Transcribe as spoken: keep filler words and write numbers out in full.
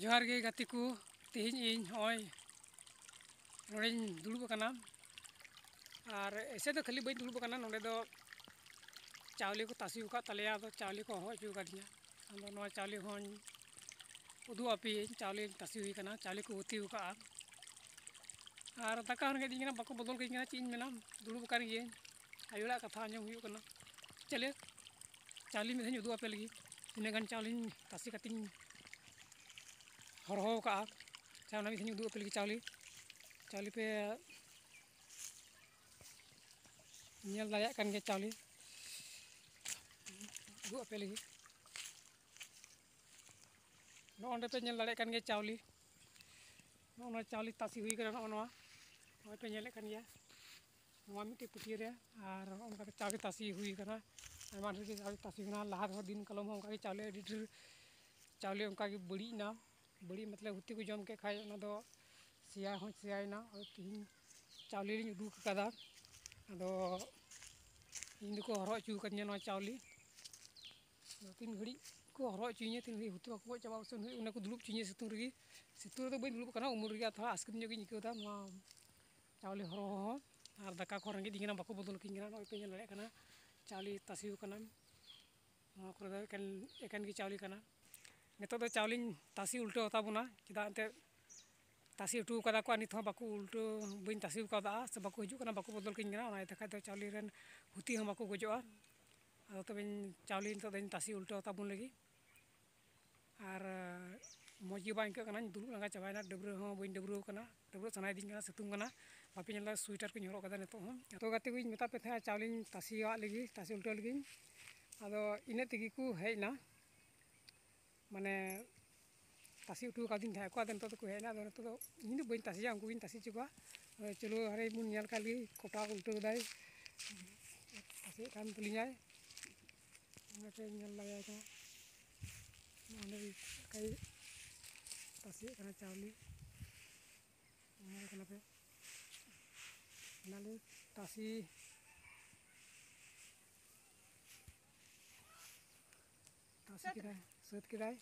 ᱡᱚᱦᱟᱨ ᱜᱮ ᱜᱟᱛᱮ ᱠᱚ, ᱛᱮᱦᱮᱧ ᱤᱧ ᱱᱚᱜᱼᱚᱭ ᱱᱚᱰᱮᱧ ᱫᱩᱲᱩᱵ ᱟᱠᱟᱱᱟ᱾ ᱟᱨ ᱮᱥᱮ ᱫᱚ ᱠᱷᱟᱹᱞᱤ ᱵᱟᱹᱧ ᱫᱩᱲᱩᱵ ᱟᱠᱟᱱᱟ, ᱱᱚᱰᱮ ᱫᱚ ᱪᱟᱣᱞᱮ ᱠᱚ ᱛᱟᱥᱮ ᱟᱠᱟᱫ ᱛᱟᱞᱮᱭᱟ, ᱟᱫᱚ ᱪᱟᱣᱞᱮ ᱠᱚ ᱦᱚᱦᱚ ᱦᱚᱪᱚ ᱟᱠᱟᱫᱤᱧᱟ᱾ ᱟᱫᱚ ᱱᱚᱣᱟ ᱪᱟᱣᱞᱮ ᱦᱚᱸᱧ ᱩᱫᱩᱜ ᱟᱯᱮᱭᱟᱹᱧ, ᱪᱟᱣᱞᱮ ᱛᱟᱥᱮ ᱦᱩᱭ ᱟᱠᱟᱱᱟ, ᱪᱟᱣᱞᱮ ᱠᱚ ᱦᱩᱛᱤ ᱟᱠᱟᱫᱼᱟ᱾ ᱟᱨ ᱫᱟᱠᱟ ᱦᱚᱸ ᱨᱮᱸᱜᱮᱡ ᱤᱧ ᱠᱟᱱᱟ, ᱵᱟᱠᱚ ᱵᱚᱫᱚᱞ ᱠᱟᱹᱧ ᱠᱟᱱᱟ, ᱪᱮᱫ ᱤᱧ ᱢᱮᱱᱟ, ᱫᱩᱲᱩᱵ ᱟᱠᱟᱱ ᱜᱤᱭᱟᱹᱧ, ᱟᱭᱳ ᱦᱚᱲᱟᱜ ᱠᱟᱛᱷᱟ ᱟᱸᱡᱚᱢ ᱦᱩᱭᱩᱜ ᱠᱟᱱᱟ᱾ ᱪᱟᱞᱮ, ᱪᱟᱣᱞᱮ ᱢᱤᱫ ᱫᱷᱟᱣ ᱤᱧ ᱩᱫᱩᱜ ᱟᱯᱮ ᱞᱟᱹᱜᱤᱫ, ᱛᱤᱱᱟᱹᱜ ᱜᱟᱱ ᱪᱟᱣᱞᱮᱧ ᱛᱟᱥᱮ ᱠᱟᱛᱮᱧ ᱦᱚᱨᱦᱚ ᱟᱠᱟᱫᱼᱟ᱾ ᱟᱪᱪᱷᱟ, ᱚᱱᱟ ᱢᱤᱫ ᱫᱷᱟᱣ ᱤᱧ ᱩᱫᱩᱜ ᱟᱯᱮ ᱞᱟᱹᱜᱤᱫ ᱪᱟᱣᱞᱮ, ᱪᱟᱣᱞᱮ ᱯᱮ ᱧᱮᱞ ᱫᱟᱲᱮᱭᱟᱜ ᱠᱟᱱ ᱜᱮᱭᱟ, ᱪᱟᱣᱞᱮ ᱩᱫᱩᱜ ᱟᱯᱮ ᱞᱟᱹᱜᱤᱫ᱾ ᱱᱚᱜᱼᱚ ᱱᱚᱰᱮ ᱯᱮ ᱧᱮᱞ ᱫᱟᱲᱮᱭᱟᱜ ᱠᱟᱱ ᱜᱮᱭᱟ ᱪᱟᱣᱞᱮ, ᱱᱚᱜᱼᱚ ᱱᱚᱣᱟ ᱪᱟᱣᱞᱮ ᱛᱟᱥᱮ ᱦᱩᱭ ᱠᱟᱱᱟ᱾ ᱱᱚᱜᱼᱚ ᱱᱚᱣᱟ, ᱱᱚᱜᱼᱚᱭ ᱯᱮ ᱧᱮᱞᱮᱫ ᱠᱟᱱ ᱜᱮᱭᱟ, ᱱᱚᱣᱟ ᱢᱤᱫᱴᱮᱡ ᱯᱟᱹᱴᱭᱟᱹ ᱨᱮ᱾ ᱟᱨ ᱱᱚᱜᱼᱚ ᱱᱚᱝᱠᱟ ᱛᱮ ᱪᱟᱣᱞᱮ ᱛᱟᱥᱮ ᱦᱩᱭ ᱠᱟᱱᱟ, ᱟᱭᱢᱟ ᱰᱷᱮᱨ ᱜᱮ ᱪᱟᱣᱞᱮ ᱛᱟᱥᱮ ᱦᱩᱭ ᱠᱟᱱᱟ᱾ ᱞᱟᱦᱟ ᱨᱮᱦᱚᱸ ᱫᱤᱱ ᱠᱟᱞᱚᱢ ᱦᱚᱸ ᱚᱱᱠᱟ ᱜᱮ ᱪᱟᱣᱞᱮ ᱟᱹᱰᱤ ᱰᱷᱮᱨ, ᱪᱟᱣᱞᱮ ᱚᱱᱠᱟ ᱜᱮ ᱵᱟᱹᱲᱤᱡ ᱮᱱᱟ, ᱵᱟᱹᱲᱤᱡ ᱢᱚᱛᱞᱚᱵ ᱦᱩᱛᱤ ᱠᱚ ᱡᱚᱢ ᱠᱮᱫ ᱠᱷᱟᱡ ᱚᱱᱟ ᱫᱚ ᱥᱮᱭᱟ ᱦᱚᱸ ᱥᱮᱭᱟᱭᱮᱱᱟ᱾ ᱟᱫᱚ ᱛᱤᱦᱤᱧ ᱪᱟᱣᱞᱮ ᱞᱤᱧ ᱩᱰᱩᱠ ᱟᱠᱟᱫᱟ, ᱟᱫᱚ ᱤᱧ ᱫᱚᱠᱚ ᱦᱚᱨᱦᱚ ᱦᱚᱪᱚ ᱟᱠᱟᱫᱤᱧᱟ ᱱᱚᱣᱟ ᱪᱟᱣᱞᱮ᱾ ᱟᱫᱚ ᱛᱤᱱ ᱜᱷᱟᱹᱲᱤᱡ ᱠᱚ ᱦᱚᱨᱦᱚ ᱦᱚᱪᱚᱭᱤᱧᱟ, ᱛᱤᱱ ᱜᱷᱟᱹᱲᱤᱡ ᱦᱩᱛᱤ ᱵᱟᱠᱚ ᱜᱚᱡ ᱪᱟᱵᱟ, ᱩᱱ ᱦᱟᱹᱵᱤᱡ ᱚᱱᱟ ᱠᱚ ᱫᱩᱲᱩᱵ ᱦᱚᱪᱚᱧᱟ ᱥᱤᱛᱩᱝ ᱨᱮᱜᱮ᱾ ᱥᱤᱛᱩᱝ ᱨᱮᱫᱚ ᱵᱟᱹᱧ ᱫᱩᱲᱩᱵ ᱠᱟᱱᱟ, ᱩᱢᱩᱞ ᱨᱮᱜᱮ ᱛᱷᱚᱲᱟ ᱟᱥᱠᱮᱛ ᱧᱚᱜ ᱜᱤᱧ ᱟᱹᱭᱠᱟᱹᱣ ᱮᱫᱟ ᱱᱚᱣᱟ ᱪᱟᱣᱞᱮ ᱦᱚᱨᱦᱚ ᱦᱚᱸ᱾ ᱟᱨ ᱫᱟᱠᱟ ᱠᱚ ᱨᱮᱸᱜᱮᱡ ᱤᱧ ᱠᱟᱱᱟ, ᱵᱟᱠᱚ ᱵᱚᱫᱚᱞ ᱠᱟᱹᱧ ᱠᱟᱱᱟ᱾ ᱱᱚᱜᱼᱚᱭ ᱯᱮ ᱧᱮᱞ ᱫᱟᱲᱮᱭᱟᱜ ᱠᱟᱱᱟ, ᱪᱟᱣᱞᱮ ᱛᱟᱥᱮ ᱟᱠᱟᱱᱟ᱾ ᱱᱚᱣᱟ ᱠᱚᱨᱮ ᱫᱚ ᱮᱠᱮᱱ, ᱮᱠᱮᱱ ᱜᱮ ᱪᱟᱣᱞᱮ ᱠᱟᱱᱟ᱾ ᱱᱤᱛᱚᱜ ᱫᱚ ᱪᱟᱣᱞᱮᱧ ᱛᱟᱥᱮ ᱩᱞᱴᱟᱹᱣ ᱛᱟᱵᱚᱱᱟ, ᱪᱮᱫᱟᱜ ᱮᱱᱛᱮᱫ ᱛᱟᱥᱮ ᱦᱚᱴᱚ ᱠᱟᱫᱟ ᱠᱚ ᱟᱨ ᱱᱤᱛ ᱦᱚᱸ ᱵᱟᱠᱚ ᱩᱞᱴᱟᱹᱣ, ᱵᱟᱹᱧ ᱛᱟᱥᱮ ᱠᱟᱣᱫᱟ ᱥᱮ ᱵᱟᱠᱚ ᱦᱤᱡᱩᱜ ᱠᱟᱱᱟ, ᱵᱟᱠᱚ ᱵᱚᱫᱚᱞ ᱠᱟᱹᱧ ᱠᱟᱱᱟ᱾ ᱚᱱᱟ ᱤᱭᱟᱹᱛᱮ ᱠᱷᱟᱡ ᱫᱚ ᱪᱟᱣᱞᱮ ᱨᱮᱱ ᱦᱩᱛᱤ ᱦᱚᱸ ᱵᱟᱠᱚ ᱜᱚᱡᱚᱜᱼᱟ᱾ ᱟᱫᱚ ᱛᱚᱵᱮᱧ ᱪᱟᱣᱞᱮ ᱱᱤᱛᱚᱜ ᱫᱚᱧ ᱛᱟᱥᱮ ᱩᱞᱴᱟᱹᱣ ᱛᱟᱵᱚᱱ ᱞᱟᱹᱜᱤᱫ᱾ ᱟᱨ ᱢᱚᱡᱽ ᱜᱮ ᱵᱟᱝ ᱟᱹᱭᱠᱟᱹᱜ ᱠᱟᱱᱟ, ᱫᱩᱲᱩᱵ ᱞᱟᱸᱜᱟ ᱪᱟᱵᱟᱭᱮᱱᱟ, ᱰᱟᱹᱵᱽᱨᱟᱹ ᱦᱚᱸ ᱵᱟᱹᱧ ᱰᱟᱹᱵᱽᱨᱟᱹᱣ ᱠᱟᱱᱟ, ᱰᱟᱹᱵᱽᱨᱟᱹᱜ ᱥᱟᱱᱟᱭᱮᱫᱤᱧ ᱠᱟᱱᱟ, ᱥᱤᱛᱩᱝ ᱠᱟᱱᱟ᱾ ᱵᱟᱯᱮ ᱧᱮᱞ ᱮᱫᱟ, ᱥᱩᱭᱮᱴᱟᱨ ᱠᱚᱧ ᱦᱚᱨᱚᱜ ᱠᱟᱫᱟ ᱱᱤᱛᱚᱜ ᱦᱚᱸ᱾ ᱡᱚᱛᱚ ᱜᱟᱛᱮ ᱠᱚᱧ ᱢᱮᱛᱟᱫ ᱯᱮ ᱛᱟᱦᱮᱸᱫ ᱪᱟᱣᱞᱮᱧ ᱛᱟᱥᱮᱭᱟᱜ ᱞᱟᱹᱜᱤᱫ, ᱛᱟᱥᱮ ᱩᱞᱴᱟᱹᱣ ᱞᱟᱹᱜᱤᱫ, ᱟᱫᱚ ᱤᱱᱟᱹᱜ ᱛᱮᱜᱮ ᱠᱚ ᱦᱮᱡ ᱮᱱᱟ᱾ ᱢᱟᱱᱮ ᱛᱟᱥᱮ ᱦᱚᱴᱚ ᱟᱠᱟᱫᱤᱧ ᱛᱟᱦᱮᱸᱫ ᱠᱚ, ᱟᱫᱚ ᱱᱤᱛᱚᱜ ᱫᱚᱠᱚ ᱦᱮᱡ ᱮᱱᱟ᱾ ᱟᱫᱚ ᱱᱤᱛᱚᱜ ᱫᱚ ᱤᱧ ᱫᱚ ᱵᱟᱹᱧ ᱛᱟᱥᱮᱭᱟ, ᱩᱱᱠᱩ ᱜᱤᱧ ᱛᱟᱥᱮ ᱦᱚᱪᱚ ᱠᱚᱣᱟ᱾ ᱟᱫᱚ ᱪᱚᱞᱚ, ᱦᱟᱨᱮ ᱵᱚᱱ ᱧᱮᱞ ᱠᱟᱜ ᱞᱮᱜᱮ, ᱠᱚᱴᱟ ᱩᱞᱴᱟᱹᱣ ᱫᱟᱭ, ᱛᱟᱥᱮᱭᱮᱫ ᱠᱟᱱ ᱛᱟᱹᱞᱤᱧᱟᱭ᱾ ᱚᱱᱟᱛᱮ ᱧᱮᱞ ᱫᱟᱲᱮᱭᱟᱭ ᱠᱟᱱᱟ, ᱚᱸᱰᱮ ᱞᱮᱠᱟᱭ ᱛᱟᱥᱮᱭᱮᱫ ᱠᱟᱱᱟ ᱪᱟᱣᱞᱮ᱾ ᱧᱮᱞ ᱠᱟᱱᱟ ᱯᱮ, ᱚᱱᱟᱞᱮ ᱛᱟᱥᱮ, ᱛᱟᱥᱮ ᱠᱮᱫᱟᱭ, ᱥᱟᱹᱛ ᱠᱮᱫᱟᱭ᱾